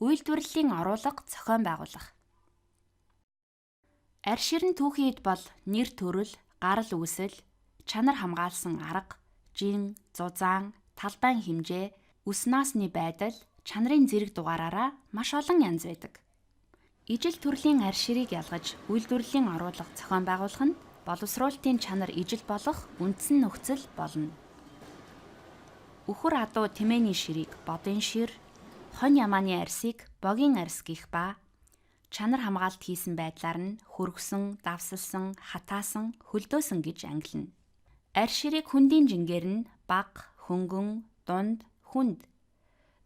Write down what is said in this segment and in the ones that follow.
Үйлдвэрлэлийн оруулга зохион байгуулах. Арь шир нь түүхий эд бол нэр төрөл, гарал үүсэл, чанар хамгаалсан арга, жин, зузаан, талбайн хэмжээ, үс наасны байдал, чанарын зэрэг дугаараараа маш олон янз байдаг. Ижил төрлийн арь ширийг ялгаж үйлдвэрлэлийн оруулга зохион байгуулах нь боловсруулалтын чанар ижил болох үндсэн нөхцөл болно. Үхэр адуу тэмээний ширийг бодын шир, хонь ямааны арьсыг богийн арьс гэх ба чанар хамгаалалт хийсэн байдлаар нь хөргөсөн, давсалсан, хатаасан, хөлдөөсөн гэж ангилна. Арь ширийг хөндийн жингээр нь бага, хөнгөн, дунд, хүнд,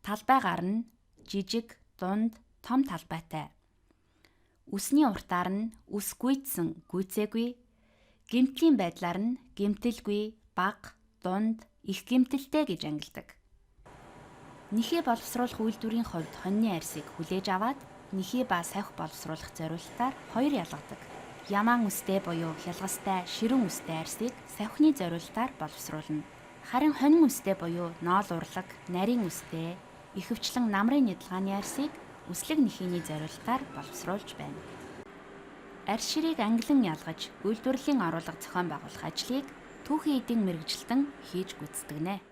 талбайгаар нь жижиг, дунд, том талбайтай. Үсний уртаар нь үс гүйцсэн, гүйцээгүй, гэмтлийн байдлаар нь гэмтэлгүй, бага, дунд, их гэмтэлтэй гэж ангилдаг. Нэхий боловсруулах үйлдвэрийн хувьд хонины арьсыг хүлээж аваад нэхий ба савхи боловсруулах зориултаар хоёр ялгадаг. Ямаан үстэй буюу хялгастай ширүүн үстэй арьсыг савхины зориултаар боловсруулна. Харин хонин үстэй буюу ноол урлаг, нарийн үстэй, ихэвчлэн намрын нядалгааны арьсыг үслэг нэхийний зориултаар боловсруулж байна. Арь ширийг ангилан ялгаж үйлдвэрлэлийн оруулга зохион байгуулах ажлыг түүхий эдийн мэргэжилтэн хийж гүйцэтгэнэ.